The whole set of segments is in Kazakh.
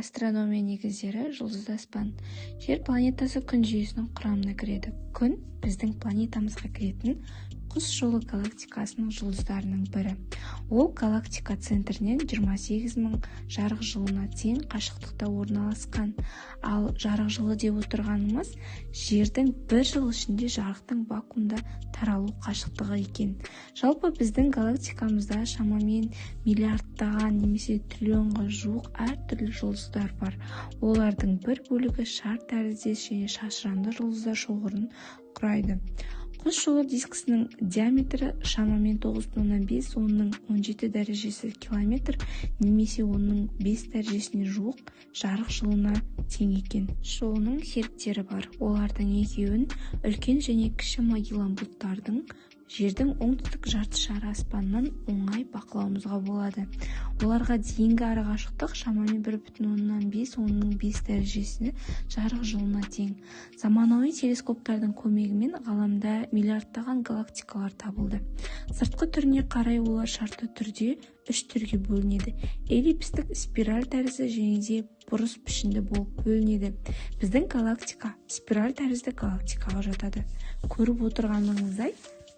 Астрономия негіздері. Жұлдызды аспан. Жер планетасы Күн жүйесінің құрамына кіреді. Күн – біздің планетамызға кіретін Құс жолы галактикасының жұлдыздарының бірі. Ол галактика центрінен 28 мың жарық жылына тең қашықтықта орналасқан. Ал жарық жылы деп отырғанымыз – Жердің бір жыл ішінде жарықтың вакуумда таралу қашықтығы екен. Жалпы, біздің галактикамызда шамамен миллиардтаған немесе триллионға жуық әртүрлі жұлдыздар бар. Олардың бір бөлігі шар тәріздес және шашыранды жұлдыздар шоғырын құрайды. Құс жолы дискісінің диаметрі шамамен 9,5 онның 17 дәрежесі километр немесе онның 5 дәрежесіне жуық жарық жылына тең екен. Жолының серіктері бар. Олардың екеуін, Үлкен және Кіші Магеллан бұлттардың, Жердің оңтүстік жарты шары аспанынан оңай бақылауымызға болады. Оларға дейінгі арақашықтық шамамен 1,5 онның 5 дәрежесіне жарық жылына тең. Заманауи телескоптардың көмегімен ғаламда миллиардтаған галактикалар табылды. Сыртқы түріне қарай олар шартты түрде үш түрге бөлінеді: эллипстік, спираль тәрізді және де бұрыш пішінді болып бөлінеді. Біздің галактика спираль тәрізді галактикаға жатады. Көріп отырғаныңыздай,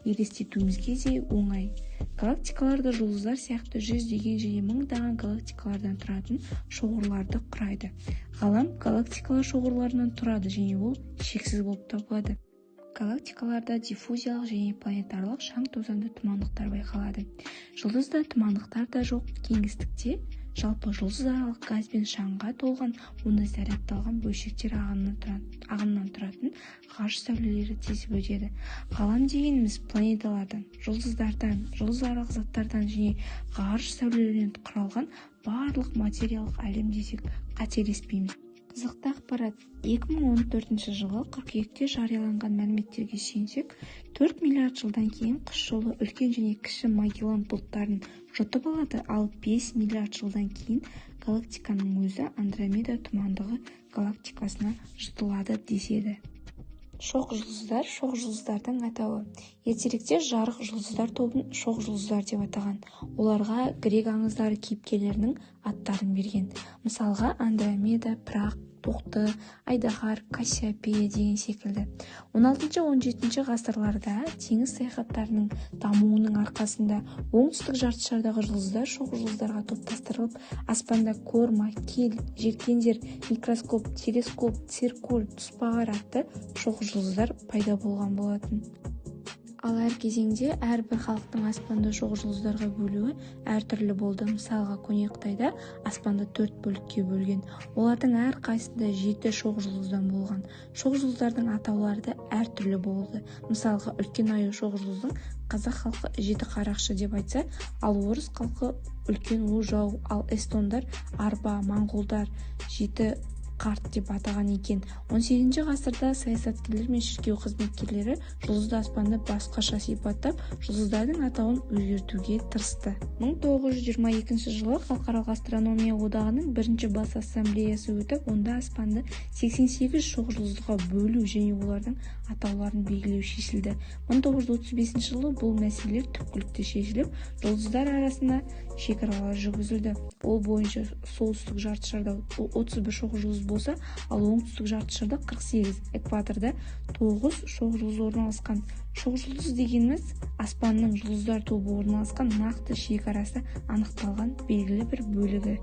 елестетуімізге де оңай, галактикалар да жұлдыздар сияқты жүздеген және мыңдаған галактикалардан тұратын шоғырларды құрайды. Ғалам галактикалар шоғырларынан тұрады және ол шексіз болып табылады. Галактикаларда диффузиялық және планетарлық шаң-тозаңды тұмандықтар байқалады. Жұлдыз да, тұмандықтар да жоқ кеңістікте, жалпы жұлдызаралық газ бен шаңға толған, онда зарядталған бөлшектер ағынынан тұратын ғарыш сәулелері тесіп өтеді. Ғалам дегеніміз планеталардан, жұлдыздардан, жұлдызаралық заттардан және ғарыш сәулелерінен құралған барлық материялық әлем десек, қателеспейміз. Қызықты ақпарат: 2014 жылы қыркүйекте жарияланған мәліметтерге сүйенсек, 4 миллиард жылдан кейін Құс жолы Үлкен және Кіші Магеллан бұлттарын жұтып алады, ал 5 миллиард жылдан кейін галактиканың өзі Андромеда тұмандығы галактикасына жұтылады деседі. Шоқ жұлдыздар. Шоқ жұлдыздардың атауы. Ертеректе жарық жұлдыздар тобын шоқ жұлдыздар деп атаған. Оларға грек аңыздары кейіпкерлерінің аттарын берген. Мысалға, Андромеда, Пырақ, Тоқты, Айдаһар, Кассиопея деген секілді. 16-17 ғасырларда теңіз саяхаттарының дамуының арқасында оңтүстік жарты шардағы жұлдыздар шоқ жұлдыздарға топтастырылып, аспанда Корма, Киль, Желкендер, Микроскоп, Телескоп, Циркуль, Тұсбағар атты шоқ жұлдыздар пайда болған болатын. Ал әр кезеңде әрбір халықтың аспанды шоқ жұлдыздарға бөлуі әртүрлі болды. Мысалға, көне Қытайда аспанды төрт бөлікке бөлген. Олардың әрқайсысында жеті шоқ жұлдыздан болған. Шоқ жұлдыздардың атаулары да әртүрлі болды. Мысалға, Үлкен Аю шоқ жұлдызын қазақ халқы Жеті қарақшы деп айтса, ал орыс халқы Үлкен Ожау, ал эстондар Арба, моңғолдар Жеті қарт деп атаған екен. 18 ғасырда саясаткерлер мен шіркеу қызметкерлері жұлдызды аспанды басқаша сипаттап, жұлдыздардың атауын өзгертуге тырысты. 1922 жылы Халықаралық астрономия одағының бірінші бас ассамблеясы өтіп, онда аспанды 88 шоқ жұлдызға бөлу және олардың атауларын белгілеу шешілді. 1935 жылы бұл мәселелер түпкілікті шешіліп, жұлдыздар арасына шекаралар жүргізілді. Ол бойынша солтүстік жарты шарда 31 шоқ жұлдыз болса, ал оңтүстік жарты шарда 48, экваторда 9 шоқ жұлдыз орналасқан. Шоқ жұлдыз дегеніміз – аспанның жұлдыздар тобы орналасқан нақты шекарасы анықталған белгілі бір бөлігі.